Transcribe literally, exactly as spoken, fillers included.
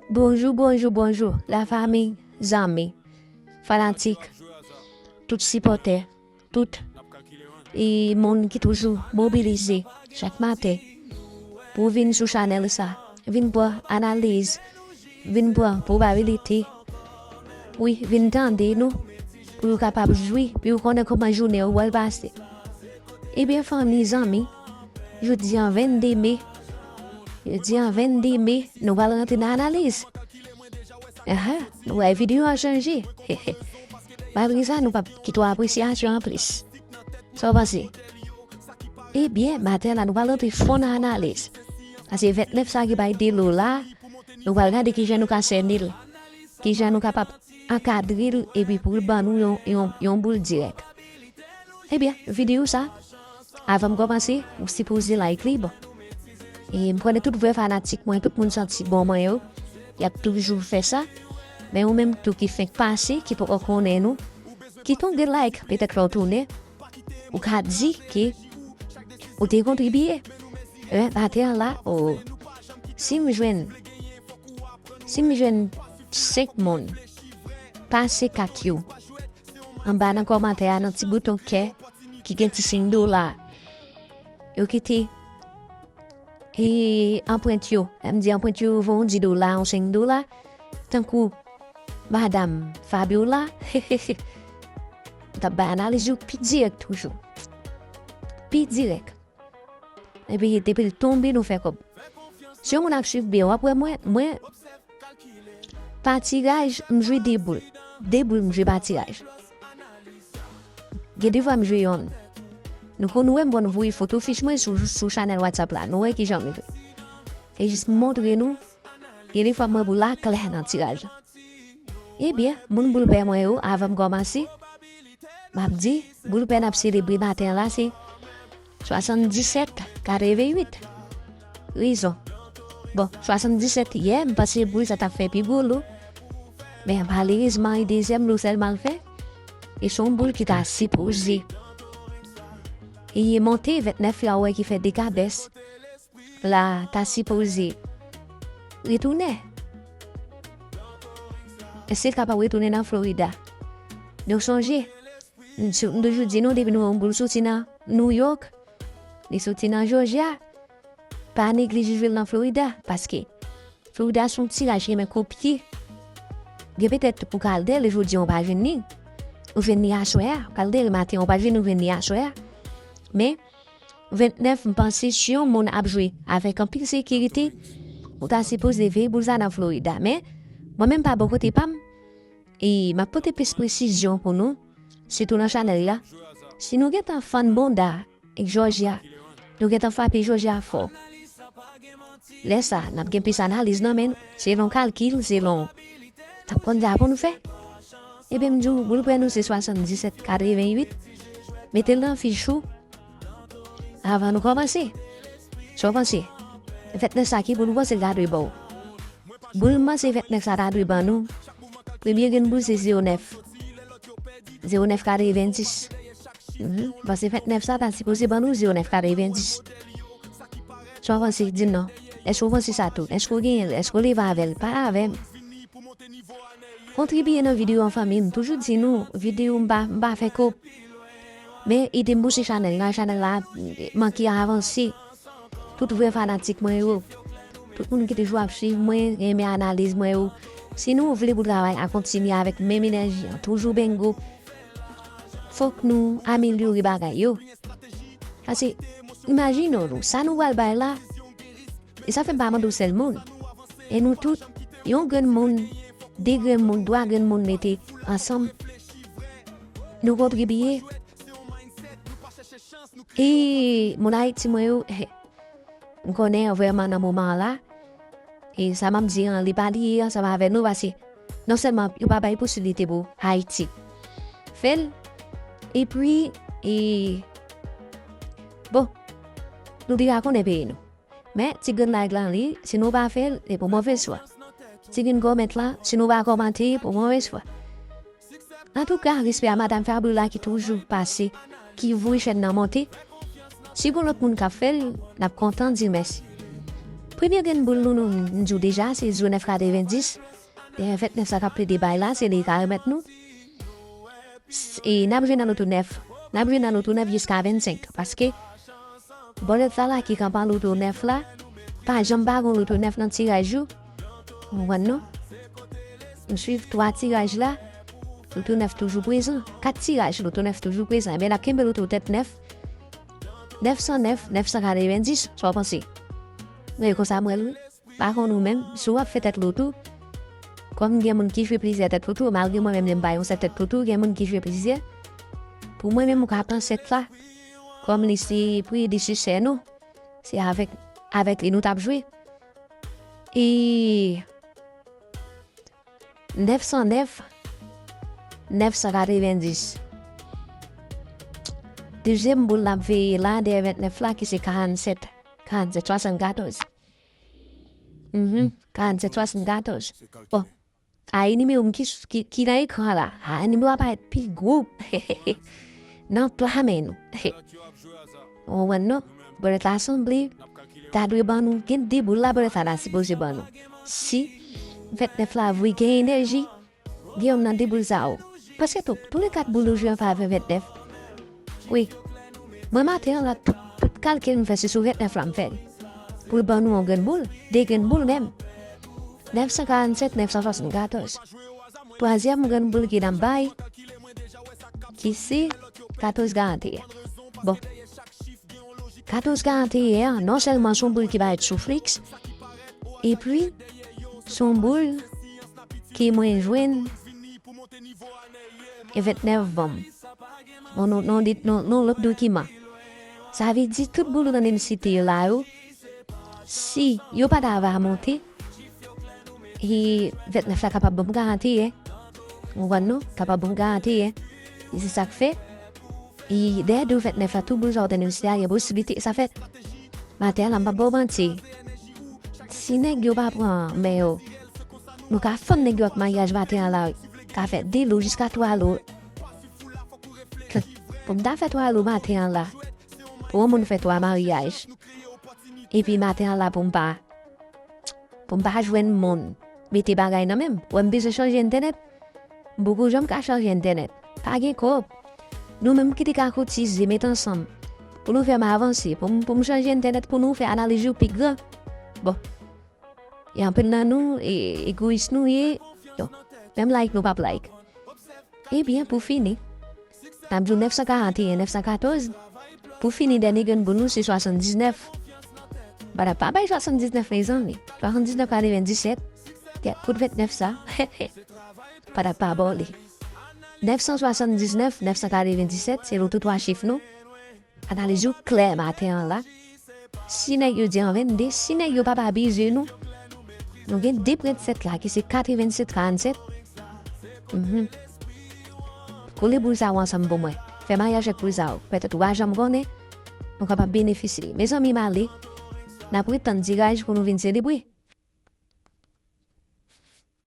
Bonjou, bonjou, bonjou, lafanmi, zanmi, fanatik, tout sipòtè, tout e moun ki toujou mobilize chak maten pou vin sou chanèl sa, vin pran analiz, vin pran pwobabilite, wi, vin tande nou, pou yo kapab jwi, pou yo konnen kòman jounen yo pral pase. Ebyen, fanmi, zanmi, jodi a vennde me, jodi a vennde me, nou pral rantre nan analiz. Aha, nou wè videyo a chanje. Malgre sa, nou p ap kite w apresyasyon anplis. Sa w panse? Ebyen, maten la, nou pral rantre fon nan analiz. Paske vennèf sa ki bay de lo la, nou pral gade kijan nou ka sène l, kijan nou kapab ankadre l, epi pou l ban nou yon, yon, yon boul dirèk. Ebyen, videyo sa, avan m kòmanse, ou sipoze like li, bon. E m konnen tout vrè fanatik mwen, tout moun santi bon mwen yo, y ap toujou fè sa. Men ou menm tou ki fenk pase, ki poko konnen nou, kite yon grenn like, petèt lè w tounen, ou ka di ke ou te kontribye. E, maten an la, o, si m jwenn, si m jwenn senk moun, pase kat yo, anba nan kòmantè a, nan ti bouton kè ki gen ti siy dola. Yo kite e anprent yo. Lè m di anprent yo, yo voye yon di dola, yon senk dola. Tankou madanm Fabiola, m t ap bay analiz yo pi dirèk toujou. Pi dirèk. Epi depi l tonbe, nou fè kòb. Si yon moun ap swiv byen, w ap wè mwen, mwen, pa tiraj, m jwe de boul. De boul, m jwe pa tiraj. Gen de fwa, m jwe yonn. Nou konn wè m konn voye foto fich mwen sou, sou chanèl WhatsApp la. Nou wè kijan m jwe. E jis montre nou, gen de fwa, mwen pou laklè nan tiraj la. Ebyen, moun boul pè mwen yo, avan m kòmanse, m ap di, boul pè n ap selebre maten an la, se swasanndisèt katreventuit. Rezon. Bon, swasanndisèt yè, m panse boul sa t ap fè pi gwo lo. Men malerezman, e dezyèm lo sèlman l fè. E se yon boul ki ta sipoze e monte vennèf la, ou wè ki fè de kabès la, ta sipoze retounen. Èske l kapab retounen nan Florida? Nou sonje, m sou-, m toujou di nou, depi nou wè yon boul soti nan New York, li soti nan Georgia, pa neglije jwe l nan Florida, paske Florida se yon tiraj ki renmen kopye. Gen petèt ou ka al dèyè l jodi a, ou pa jwenn li, ou jwenn li aswè a, ou ka al dèyè l maten, ou pa jwenn, ou jwenn li aswè a. Men, vennèf, m panse si yon moun ap jwe avèk anpil sekirite, ou ta sipoze veye boul sa nan Florida. Men, mwen menm pa bò kote pa m, e m ap pote plis presizyon pou nou, sitou nan chanèl la. Si nou gentan fann bonda, e Georgia, nou gentan frape Georgia fò. Lè sa, n ap gen plis analiz nan men nou, selon kalkil, selon, t ap konn sa pou nou fè. Ebyen, m di w, boul pè nou se swasanndisèt katreventuit. Mete l nan fich ou avan nou kòmanse. Sa w panse? Vennèf sa, ki boul ou panse l ka dwe ba w? Boul m panse vennèf sa ta dwe ban nou, premye grenn boul se zewo nèf. Zewo nèf katrevendis. Mhm. Paske vennèf sa ta sipoze ban nou zewo nèf katrevendis. Sa w panse? Di m non. Èske w panse sa tou? Èske w genyen l? Èske w leve avè l? Pale avè m. Kontribye nan videyo an, fanmi. M toujou di nou, videyo m pa, m pa fè kòb. Men ede m pouse chanèl la. Chanèl la manke avanse. Tout vrè fanatik mwen yo, tout moun ki toujou ap swiv mwen, renmen analiz mwen yo, si nou vle pou travay a kontinye avèk menm enèji an, toujou bengo, fòk nou amelyore bagay yo. Paske, imajine w, sa nou pral bay la, e sa fè m pa mande w sèl moun. E nou tout, yon grenn moun, de grenn moun, twa grenn moun mete ansanm, nou kontribye. E moun Ayiti mwen yo, m konnen vrèman nan moman an la, e sa m ap di an, li pa lye ansanm avè nou, paske non sèlman yo pa bay posiblite pou Ayiti fè l, epi, e, bon, nou deja konnen peyi nou. Men, ti grenn like lan li, si nou pa fè l, se pou movèz fwa. Ti grenn kòmèt lan, si nou pa kòmante, pou movèz fwa. Antouka, respè a Madanm Fabiola ki toujou pase, ki voye chèn nan monte. Si gon lòt moun k ap fè l, n ap kontan di mèsi. Premye grenn boul nou, nou, m di w deja, se zo nèf katrevendis. Dèyè vennèf sa k ap plede bay la, se li ka remèt nou. S- E n ap jwe nan loto nèf. N ap jwe nan loto nèf jiska vennsenk. Paske bòlèt sa la ki kanpe an loto nèf la, pa janm pa gen loto nèf nan tiraj yo. Ou konprann non? M swiv twa tiraj la, loto nèf toujou prezan. Kat tiraj, loto nèf toujou prezan. Ebyen, n ap kenbe loto tèt nèf. Nèf san nèf, nèf san katrevendis, sa w panse? Men e konsa m wè l, wi. Pa konn ou menm, si w ap fè tèt loto, kòm gen moun ki jwe plizyè tèt loto, malgre mwen menm, lè m bay yon sèt tèt loto, gen moun ki jwe plizyè. Pou mwen menm, ou ka pran sèt la, kòm li se predesesè nou, se avèk, avèk li nou t ap jwe. E nèf san nèf, nèf san katrevendis. Dezyèm boul n ap veye la, dèyè vennèf la, ki se karannsèt, karannsèt, swasannkatòz. Mhm, karannsèt, swasannkatòz. Bon, a e nimewo m ki, ki, ki nan ekran la. A e nimewo a parèt pi gwo. Nan pla men nou. Ou konprann non? Bòlèt la sanble ta dwe ban nou. Gen de boul la bòlèt la ta sipoze ban nou. Si vennèf la vre gen enèji, gen yonn nan de boul sa yo. Paske tou, tou le kat boul yo jwe an favè vennèf. Wi. Mwen maten an la, tout, tout kalkil m fè se sou vennèf la m fè l. Pou l ban nou yon grenn boul, de grenn boul menm. Nèf san karannsèt, nèf san swasannkatòz. Twazyèm grenn boul ki nan bay, ki se katòz karanteyen. Bon. Katòz karanteyen an, non sèlman se yon boul ki parèt sou Flix, epi se yon boul ke mwen jwenn e vennèf banm. Non, non, non, non, non, lòt dokiman. Sa vle di tout boul ou tande m site yo la yo, si yo pa ta va monte, e vennèf la kapab ban m karanteyen. Ou konprann non? Kapab ban m karanteyen. E se sa k fè. E dèyè de vennèf la, tout boul sa ou tande m site a, gen posiblite sa fèt. Maten an la, m p ap ba w manti. Si nèg yo pa pran men yo, nou ka fann nèg yo ak maryaj maten an la, wi. Ka fè de lo jiska twa lo. Pou m ta fè twa lo maten an la, pou yon moun fè twa maryaj, epi maten an la pou m pa, pou m pa jwenn moun mete bagay nan men m. Wè m bezwen chanje entènèt. M poko janm ka chanje entènèt. Pa gen kòb. Nou menm ki te ka kotize, met ansanm, pou nou fè m avanse, pou m, pou m chanje entènèt pou nou fè analiz yo pi gran. Bon. E anpil nan nou, e, egoyis nou ye. Yo, menm like nou p ap like. Ebyen, pou fini, n ap di w nèf san karanteyen, nèf san katòz. Pou fini, dènye grenn boul nou, se swasanndiznèf. Bada pa bay swasanndiznèf, mezanmi. Swasanndiznèf katrevendisèt. Kèt, kout vennèf sa. Bada pa ba w li. Nèf san swasanndiznèf, nèf san katrevendisèt, se loto twa chif nou. Analiz yo klè maten an la. Si nèg yo di an vennde, si nèg yo pa pa abize nou, nou gen de prensèt la ki se katrevensèt karannsèt. Mhm. Kole boul sa yo ansanm pou mwen. Fè maryaj ak boul sa yo. Petèt ou pa janm konnen, nou kapab benefisye. Mezanmi, m ale. N ap ret tann tiraj pou nou vin selebre.